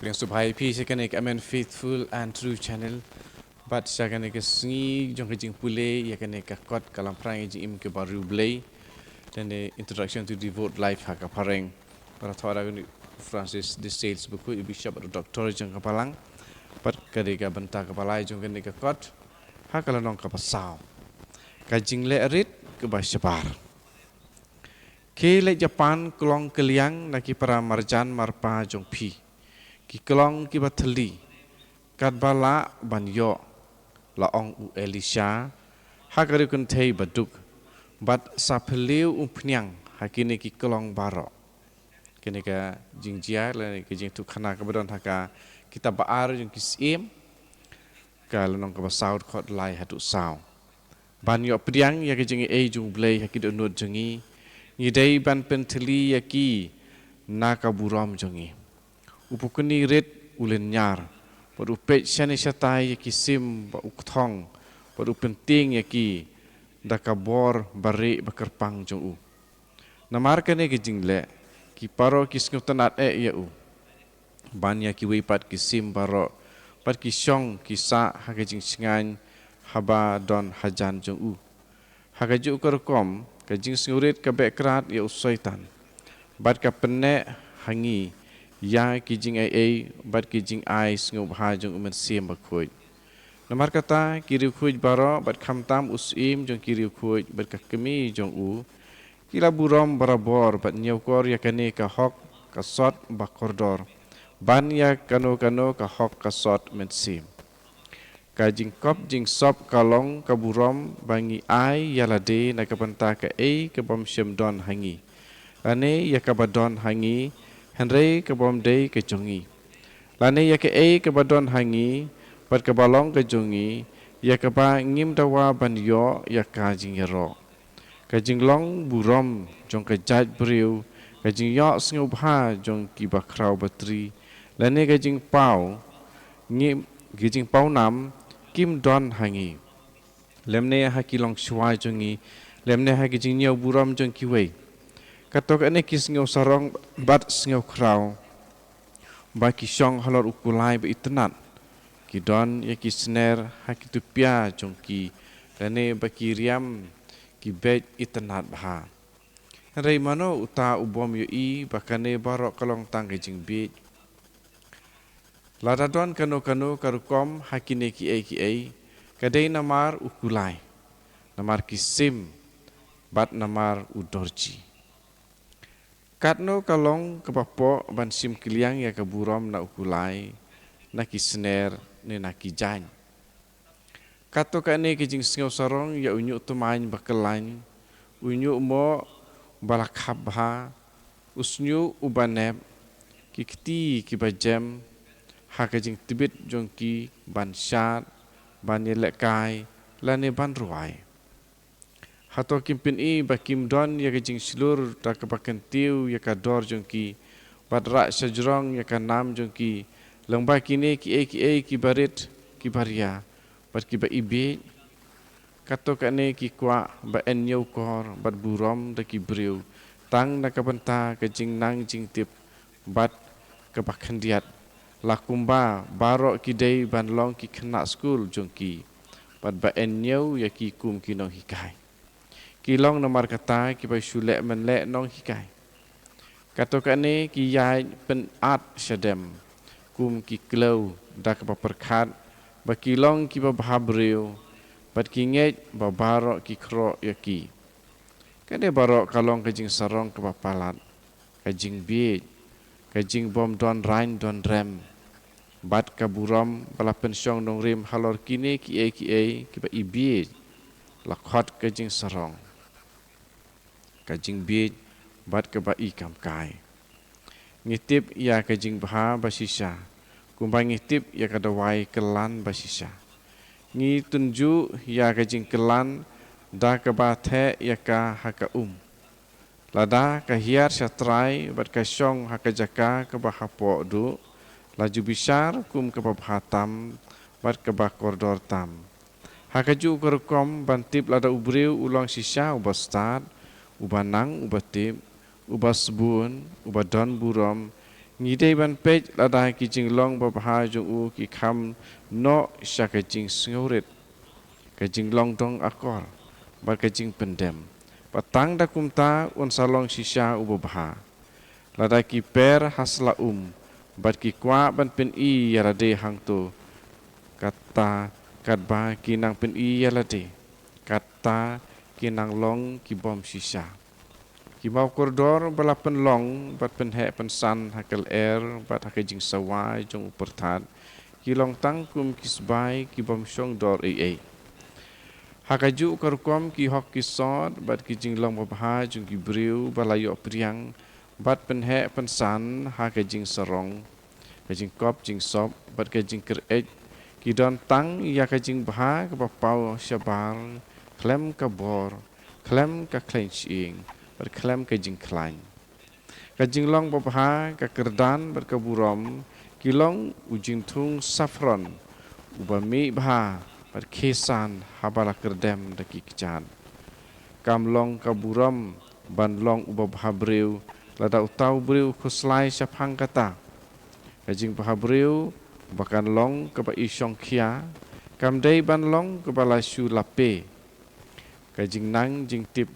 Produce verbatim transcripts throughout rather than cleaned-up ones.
Pdiang sngewbha ïa phi sha kane ka Amen Faithful and True Channel. Bad sha kane ka sngi jong ka jingpule ïa kane ka kot ka Lamphrang ïa ka Jingim kaba riewblei. Lane Introduction to Devout Life ha ka phareng. Para thoh da kane Francis de Sales Bakhuid, Bishop bad Doctor jong ka Balang. Bad ka dei ka bynta kaba lai jong kane ka kot ha ka lynnong kaba saw. Ka jingleh rit kaba shabar. Khie leit ïa pan klong kylliang na ki para marjan marpa jong phi, ki klong kiba thylli, katba lah ban ïoh, la ong u Elisha ha ka riew kynthei baduk, bad sa phylliew umphniang ha kine ki klong baroh. Kane ka jingjia lane ka jingïathuhkhana kaba don ha ka kitab Ba-ar jong ki Syiem, ka lynnong kaba saw, dkhot lai haduh saw. Ban ïoh pdiang ïa ka jingaiei jong U Blei ha ki dohnud jong ngi, ngi dei ban pynthylli ïa ki na ka burom jong ngi. U pukni rit u lynñiar, bad u peit shane shatai ïa ki sim ba u kthong, bad u pyntieng ïa ki da ka bor barieh bakyrpang jong u. Namar kane ka jingleh, ki baroh ki sngewtynnad eh ïa u. Ban ïa kiwei pat ki sim baroh, bad ki shong ki sah ha ka jingshngaiñ haba don hajan jong u. Ha kajuh ka rukom, ka jingsngewrit ka beh krad ïa u Soitan, bad ka pynneh ha ngi ïa ki jingaiei bad ki jingai sngewbha jong U Mynsiem Bakhuid. Namar kata, ki riewkhuid baroh, bad khamtam u syiem jong ki riewkhuid bad ka kmie jong u, ki la burom barabor bad ñiewkor ïa kane ka hok ka sot bakordor ban ïa kano kano ka hok ka sot mynsiem. Ka jingkop jingsop ka long ka burom ba ngi ai ïa lade na ka bynta kaei ka bym shym don ha ngi, lane ïa kaba don ha ngi hynrei ka bym dei ka jong ngi, lane ïa kaei kaba don ha ngi bad kaba long ka jong ngi, ïa kaba ngim dawa ban ïoh ïa ka jingïaroh. Ka jinglong burom jong ka jaitbynriew, ka jingïohsngew bha jong ki bakhraw batri, lane ka jingpaw, ngi, ka jingpaw nam, kim don ha ngi, lymne ha ki longshuwa jong ngi, lymne ha ki jingñiew burom jong kiwei. Kato kane ki sngewsarong bad sngewkhraw, ba ki shong halor u kulai ba itynnad, ki don ïa ki sner ha ki tupia jong ki, lane ba ki riam ki beit itynnad bha. Hynrei mano uta u bym ïohi ba kane baroh ka long tang ka jingbieit? Lada don kano kano ka rukom ha kine kiei kiei, ka dei namar u kulai, namar ki sim, bad namar u dorji. Katno ka long kaba pok ban shim kylliang ïa ka burom na u kulai, na ki sner, ne na ki jaiñ. Kato kane ka jingsngewsarong ïa u ñiuh tymmen ba kyllaiñ, u ñiuh moh ba la khap bha, u shñiuh uba nep, ki kti kiba jem ha ka jingtbit jong ki ban shad, ban ïalehkai, lane ban rwai. Hato kim pyni ba kim don ïa ka jingshlur da kaba kyntiew ïa ka dor jong ki, bad rah shajrong ïa ka nam jong ki, lyngba kine kiei kiei kiba rit, kiba ria, bad kiba ibieit? Kato kane ki kwah ba yn ñiewkor bad burom da ki briew tang na ka bynta ka jingnang jingtip bad kaba khyndiat, la kumba baroh ki dei ban long ki khynnah skul jong ki, bad ba yn ñiew ïa ki kum ki nonghikai. Ki long namar kata kiba shu leh mynleh nonghikai. Kato kane ki ïaid pynat shadem kum ki kliew da kaba pyrkhat ba ki long kiba bha briew, bad ki ngeit ba baroh ki khroh ïa ki. Kane baroh ka long ka jingsarong kaba palat, ka jingbieit, ka jingbym don raiñ don rem, bad ka burom ba la pynshong nongrim halor kine kiei kiei kiba ibieit, la khot ka jingsarong, ka jingbieit, bad kaba i kam kai. Ngi tip ïa ka jingbha bashisha, kumba ngi tip ïa ka dawai kyllan bashisha. Ngi tynjuh ïa ka jingkyllan da kaba theh ïa ka ha ka um. Lada ka hiar shatrai bad ka shong ha ka jaka kaba hapoh duh, la ju bishar kum kaba bha tam bad kaba kordor tam. Ha kajuh ka rukom ban tip lada u briew u long shisha uba stad, uba nang uba tip, uba sbun, uba don burom, Ngi dei ban peit lada ki jinglong babha jong u ki kham noh sha ka jingsngewrit, ka jinglong dong akor, bad ka jingpyndem. Bad tang da kumta un sa long shisha u babha. Lada ki per ha sla um, bad ki kwah ban pyni ïa lade hangto, kata katba ki nang pyni ïa lade, kata ki nang long ki bym shisha. Ki mawkordor ba la pynlong bad pynheh pynsan ha ka lyer bad ha ka jingsawa jong u pyrthat, ki long tang kum ki sbai ki bym shong dor ei ei. Ha kajuh ka rukom ki hok ki sot bad ki jinglong babha jong ki briew ba la ïoh pdiang bad pynheh pynsan ha ka jingsarong, ka jingkop jingsop bad ka jingkyreit, ki don tang ïa ka jingbha kaba paw shabar khlem ka bor, khlem ka khlaiñ shyieng, bad khlem ka jingkhlaiñ. Ka jinglong babha, ka kyrdan bad ka burom ki long u jingthung saffron uba mih bha bad khie san haba la kyrdem da ki kjat. Kam long ka burom ban long uba bha briew lada uta u briew u khuslai shaphang kata. Ka jingbha briew ba kan long kaba i shongkhia, kam dei ban long kaba la shu lape. Ka jingnang jingtip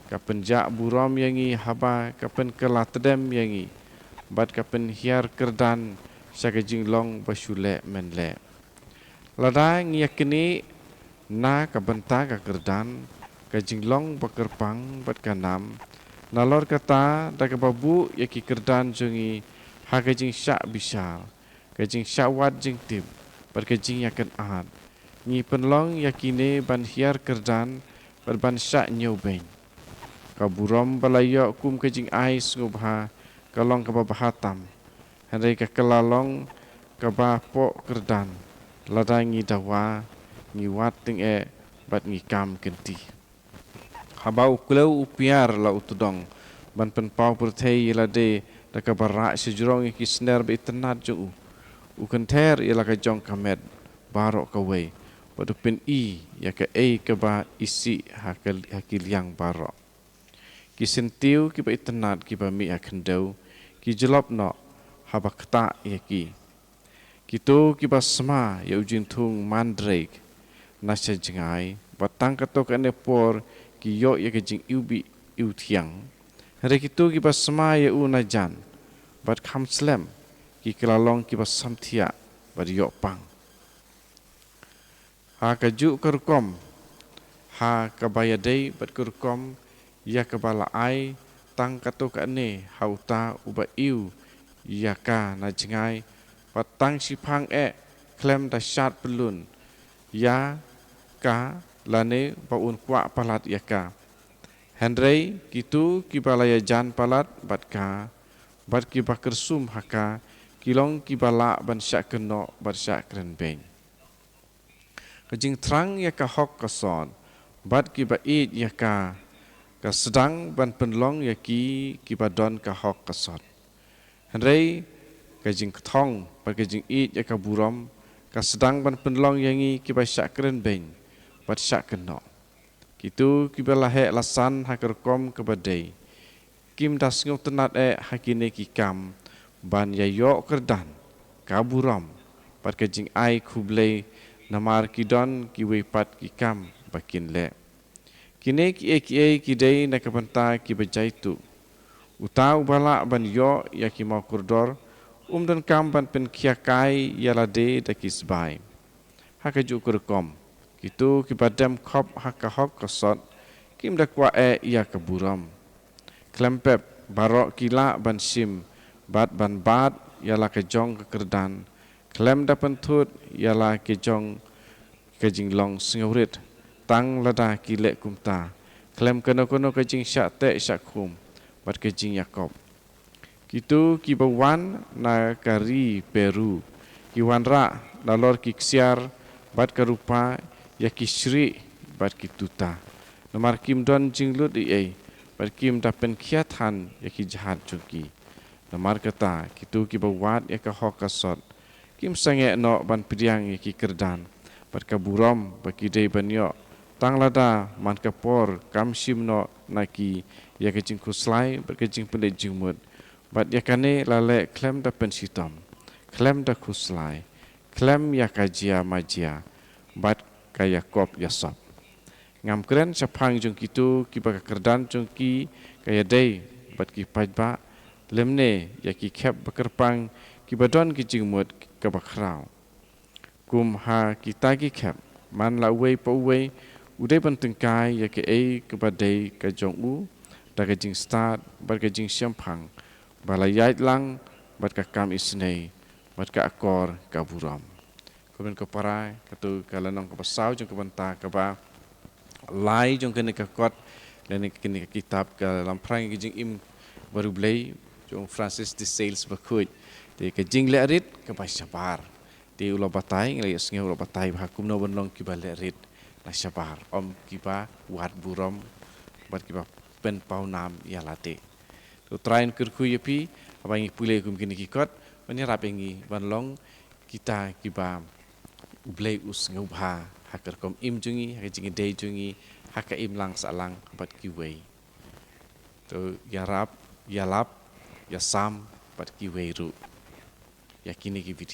ka pynjah burom ïa ngi haba ka pynkylla tdem ïa ngi, bad ka pynhiar kyrdan sha ka jinglong ba shu leh men leh. Lada ngi ïa knieh na ka bynta ka kyrdan, ka jinglong ba kyrpang bad ka nam, nalor kata da kaba buh ïa ki kyrdan jong ngi ha ka jingshah bishar, ka jingshah wad jingtip, bad ka jingïakynad, ngi pynlong ïa kine ban hiar kyrdan bad ban shah ñiewbeiñ. Ka burom ba la ïoh kum ka jingai sngewbha ka long kaba bha tam, hynrei ka kylla long kaba poh kyrdan lada ngi dawa, ngi wad tyngeh bad ngi kam kynti. Haba u klew u piar la u tdong ban pynpaw pyrthei ïa lade da kaba rah shajrong ïa ki sner ba itynnad jong u, u kynther ïa la ka jong ka met baroh kawei, bad u pyni ïa kaei kaba isih ha ka, ha ki liang baroh. Ki syntiew kiba itynnad kiba mih ha khyndew ki jlop noh haba ktah ïa ki. Kito kiba sma ïa u jingthung mandrake na sha jngai, bad tang katto katne por ki ïoh ïa ka jingiwbih iwthiang. Hynrei kito kiba sma ïa u najan bad kham slem, ki kylla long kiba samthiah bad ïoh pang. Ha kajuh ka rukom, ha kaba ïadei bad ka rukom ïa kaba la ai tang katto katne ha uta uba iw ïa ka na jngai, bad tang shiphang eh khlem da shad pyllun ïa ka lane ba un kwah palat ïa ka. Hynrei kito kiba la ïajan palat bad ka, bad kiba kyrsum ha ka, ki long kiba lah ban shah kynnoh bad shah kren beiñ. Ka jingthrang ïa ka hok ka sot bad kiba ïeit ïa ka, ka sdang ban pynlong ïa ki kiba don ka hok ka sot. Hynrei ka jingkthong bad ka jingïeit ïa ka burom ka sdang ban pynlong ïa ngi kiba shah kren beiñ bad shah kynnoh. Kito kiba la heh la san ha ka rukom kaba dei, kim da sngewtynnad eh ha kine ki kam ban ïa ïoh kyrdan, ka burom bad ka jingai khublei, namar ki don kiwei pat ki kam ba kin leh. Kine kiei kiei ki dei na ka bynta kiba jaituh. Uta uba lah ban ïoh ïa ki mawkordor, um donkam ban pynkhia kai ïa lade da ki sbai. Ha kajuh ka rukom, kito kiba dem khop ha ka hok ka sot, kim da kwah eh ïa ka burom. Khlem pep, baroh ki lah ban shim bad ban bat ïa la ka jong ka kyrdan, khlem da pynthut ïa la ka jong ka jinglong sngewrit, tang lada ki leh kumta khlem kano kano ka jingshah teh shah khum bad ka jingïakop. Kito kiba wan na ka ri Peru, ki wanrah nalor ki ksiar bad ka rupa ïa ki shrieh bad ki tuta. Namar kim don jinglut ei ei, bad kim da pynkhia than ïa ki jhad jong ki. Namar kata, kito kiba wad ïa ka hok ka sot, kim sangeh noh ban pdiang ïa ki kyrdan bad ka burom ba ki dei ban ïoh, tang lada man ka por kam shim noh na ki ïa ka jingkhuslai bad ka jingpynleit jingmut, Bad ïa kane la leh khlem da pynshitom, khlem da khuslai, khlem ïa ka jia majia, bad ka ïakop ïasop. Ngam kren shaphang jong kito kiba ka kyrdan jong ki ka ïadei bad ki paidbah, lymne ïa ki khep ba kyrpang kiba don ki jingmut kaba khraw. Kum ha kita ki khep, man la uwei pa uwei u dei ban tyngkai ïa kaei kaba dei ka jong u, da ka jingstad bad ka jingshemphang, ba la ïaid lang bad ka kam isynei bad ka akor ka burom. Kumne ko para, kato ka lynnong kaba saw jong ka bynta kaba lai jong kane ka kot, lane kane ka kitab ka Lamphrang ïa ka Jingim Bariewblei jong Francis de Sales Bakhuid. Te ka jinglehrit kaba shabar. Te u la batai, ngi la ïohsngew u la batai ba kumno ban long kiba lehrit la shabar, ym kiba wad burom bad kiba pynpaw nam ïa lade. To U Trai un kyrkhu ïa phi, haba ngi pule kum kine ki kot, ban ïarap ïa ngi ban long kita kiba U Blei u sngewbha ha ka rukom im jong ngi, ha ka jingïadei jong ngi, ha ka imlang sahlang bad kiwei. To ïarap, ïalap, ïasam bad kiwei ruh ïa kine ki video.